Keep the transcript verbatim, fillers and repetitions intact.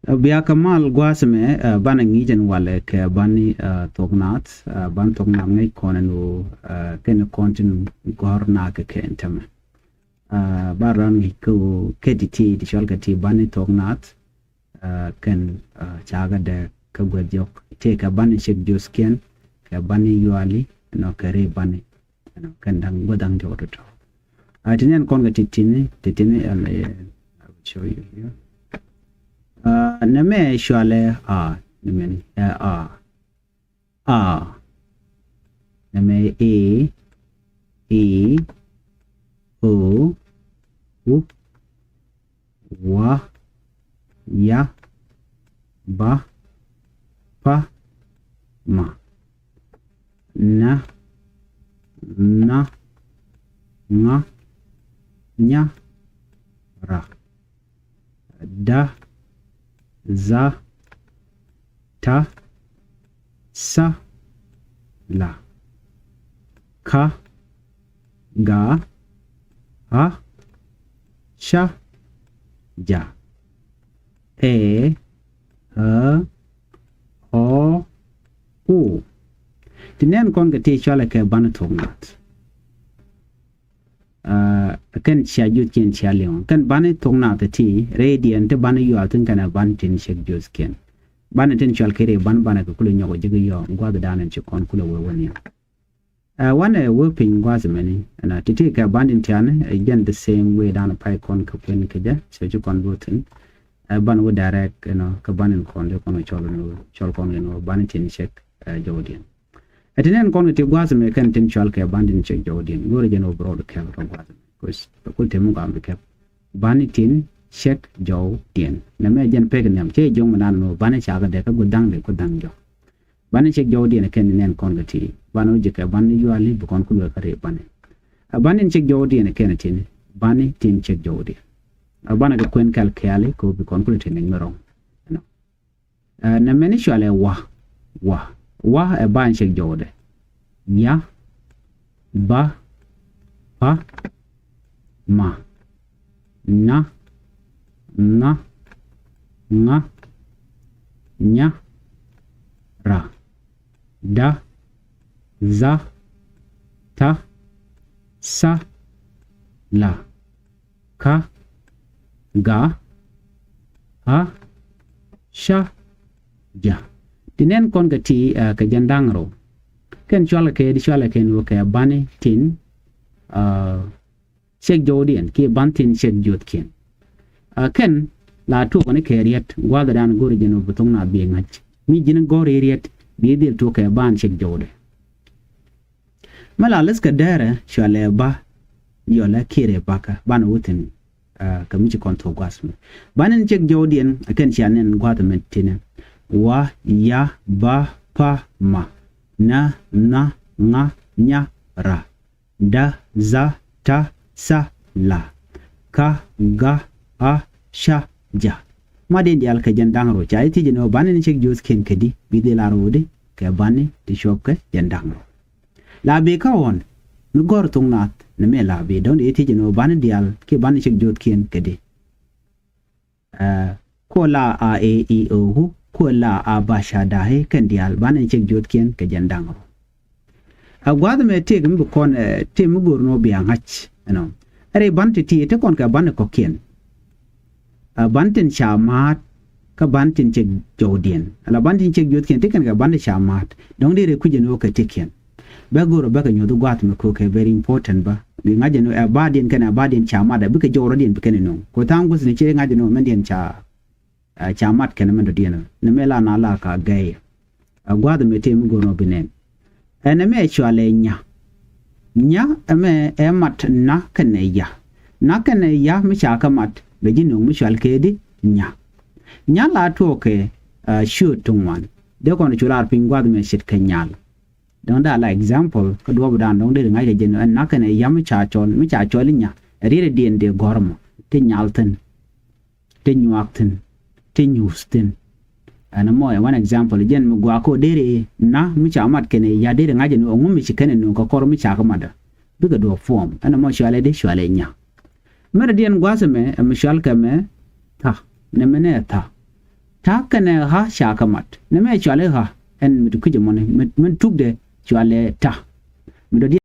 Ɛ, bia kɛ mal gua̱a̱th ɛmɛ, ɛ, banɛ ŋi̱i̱c ɛn walɛ kɛ bani, ɛ, thok naath, ɛ, ban thok naath ŋäc kɔn ɛn ɣöö, ɛ, kɛn kɔn tin gɔ̱r naath kɛ kɛn tɛmɛ. Ɛ, ba raan ŋi̱i̱c kä ɣöö kɛ ti ti ti cɔl kɛ ti bani thok naath, ɛ, kɛn, ɛ, cakɛ dɛ kä guɛth jɔk. Tëë kɛ bani cek jo̱o̱thkiɛn, kɛ bani yuali, nɔ kɛ ri bani. Ɛnɔ kɛn da̱ŋ gua̱th da̱ŋ jɔk tɔ̱tɔ̱. Ɛ, ti nɛn kɔn kɛ ti tini, ti tini, ɛ, I will show you here. Ɛ, nɛmɛ cualɛ a, nɛmɛ ni, ɛ, a. A. Nɛmɛ e, i, o, u, wa, ya, ba, pa, ma. Na, na, ŋa, nya, ra. Da, za, ta, sa, la. Ka, ga, ha, ca, ja. Ɛ, ä, ɔ, o. Ti nɛn kɔn kɛ ti cɔalɛ kɛ bani thok naath. Ɛ, kɛn cia juth kiɛn cia liŋ. Kɛn bani thok naath ti rɛydiɛn ti bani yual thi̱n kɛnɛ bani tin cek jo̱o̱thkiɛn. Bani tin cɔal kɛ ri bani banɛ kɛ kulɛ nyɔk ji̱ kɛ yɔɔ gua̱thdan ɛn ci kɔn kulɛ wee wä niɛn. Ɛ, wanɛ wee piny gua̱a̱th mɛni, ɛnɔ, ti ti kɛ bani tin tiani, ɛ, jɛn the same way dan pay kɔn kɛ kuɛn kɛ jɛ, so ci kɔn bo̱o̱ thi̱n. Ɛ, bani wä direct, you know, kɛ bani kɔn di kɔn cɔl ni, cɔl kɔn ni, bani tin cek, ɛ, jɔwdiɛn. Ɛ, ti nɛn kɔn kɛ ti gua̱a̱th mɛ kɛn tin cɔal kɛ bani tin cek jɔwdiɛn. Go̱o̱rɛ jɛn wä bi rɔɔd kɛp rɔ gua̱a̱th mɛ. 'Cause bɛ kul tɛm mi gɔam bi kɛp. Bani tin cek jɔwdiɛn. Nɛmɛ jɛn pek nhiam, cɛ jiɔŋ mi nan mɛ, bani cakɛ dɛ kä gua̱th da̱ŋ dɛ gua̱th da̱ŋ jɔk. Bani cek jɔwdiɛn kɛn nɛn kɔn kɛ ti. Bani wä ji̱ kɛ bani yuali bi kɔn kulɛ kä ri bani. A bani cek jɔwdiɛn kɛn tini. Bani tin cek jɔwdiɛn. A bani kɛ kuɛn kɛl kɛɛli kɛ bi kɔn kulɛ ti nɛn mi rɔŋ. Ɛnɔ. Ɛ, nɛmɛ ni cualɛ wa. Wa. Wa ɛ bani cek jɔwdɛ. Ya. Ba. Pa. Ma. Na. Ŋa. Ŋa. Nya. Ra. Da. Za. Ta. Sa. La. Ka. Ga. Ha. Ca. Ja. Ti nɛn kɔn kɛ ti, ɛ, kɛ jɛn da̱ŋ rɛw. Kɛn cualɛ kɛ di cualɛ kɛn wä kɛ bani tin, ɛ, cek jɔwdiɛn kiɛ bani tin cek jo̱o̱thkiɛn. Ɛ, kɛn la tuɔk ni kɛ riɛt gua̱thdan go̱ri jɛn wä bi thok naath bi ŋa̱c. Mi ji̱n gɔ̱r i̱ riɛt bi dhil tuɔk kɛ bani cek jɔwdɛ. Mɛ la li̱th kɛ dɛrɛ cualɛ ba yɔlɛ kiɛ ri bakä banɛ wä thi̱n, ɛ, kɛ mi ci kɔn thok gua̱a̱th mɛ. Bani cek jɔwdiɛn ɛ kɛn cia nɛn gua̱a̱th mɛ tinɛ. Wa, ya, ba, pa, ma, na, na, ŋa, nya, ra. Da, za, ta, sa, la. Ka, ga, a, ca, ja. Ma din dial kɛ jɛn da̱ŋ rɛw ca i̱ thiec ni wä bani ni cek jo̱o̱thkiɛn kɛ di bi dhil lar wä di kɛ bani ti cuɔp kɛ jɛn da̱ŋ rɛw. La bi kä ɣɔn mi gɔ̱r thok naath ni mi la bi dɔ̱ŋ di i̱ thiec ni wä bani dial ki bani cek jo̱o̱thkiɛn kɛ di. Ɛ, kuɔ la a e i o u, kuɔ la a ba ca da i kɛn diaal banɛ cek jo̱o̱thkiɛn kɛ jɛn da̱ŋ rɔ. A gua̱a̱th mɛ tëëk mi bi kɔn, ɛ, tëëk mi go̱o̱r ni wä bia ŋa̱c, you know. Ɛ ri ban ti ti ti kɔn kɛ ban kɔ̱kiɛn. Ɛ, ban tin ca ma̱a̱t kä ban tin cek jɔwdiɛn. Ala ban tin cek jo̱o̱thkiɛn ti kɛn kɛ ban ti ca ma̱a̱t. Dɔ̱ŋ di ri kui̱c ni wä kɛ tikiɛn. Bɛ go̱r bɛ kɛ nyuɔth gua̱a̱th mi ko̱kɛ very important bä. Bi ŋa̱c jɛ ni ɛ ba̱a̱diɛn kɛnɛ ba̱a̱diɛn ca mat ɛ bikɛ jɔw rɔ̱diɛn bi kɛn ino̱o̱ŋ. Ko̱ tha̱a̱ŋ gua̱th ni ci ŋa̱c jɛ ni mɛndiɛn ca, ɛ, ca mat kɛnɛ mɛn dɔ̱diɛn ɛ. Ni mɛ la na la ka gɛy. Ɛ gua̱a̱th mi tëë mi go̱r nɔ bi nɛn. Ɛn ɛmɛ cualɛ nya. Nya ɛmɛ ɛ mat na kɛnɛ ya. Na kɛnɛ ya mi ca kɛ mat bɛ ji̱ no̱o̱ŋ mi cual kɛ di nya. Nya la tuɔɔkɛ, ɛ, ciöt ti ŋuan. Dee kɔn cu lar piny gua̱a̱th mi ce̱tkɛ nyal. Dɔ̱ŋ da la example kä duɔ̱ɔ̱p dan dɔ̱ŋ deri ŋa̱c kɛ jɛn ɛn na kɛnɛ ya mi ca cɔl, mi ca cɔl i̱ nya. Ɛ riet ɛ diɛn dee gɔ̱r mɔ ti nyal thi̱n, ti nyuak thi̱n, ti nyuuth thi̱n. Ɛn mɔ ɛ one example jɛn mi gua̱a̱k kä deri na mi ca mat kɛnɛ ya deri ŋa̱c ɛn ɣöö ŋu mi ci kɛnɛ nuŋ kɛ kɔr mi ca kɛ mat ɛ. Bikɛ duɔ̱ɔ̱p form ɛn mɔ cualɛ di cualɛ nya. Mɛrɛ diɛn gua̱a̱th ɛmɛ ɛ mi cual kɛ mɛ tha̱, nɛ mɛ nɛ tha̱. Ta̱ kɛnɛ ɣa̱ ca kɛ mat. Nɛmɛ cualɛ ɣa̱. Ɛn mi ti kui̱c ɛmɔni. Mi, min tukdɛ cualɛ ta̱. Mi dɔ̱diɛn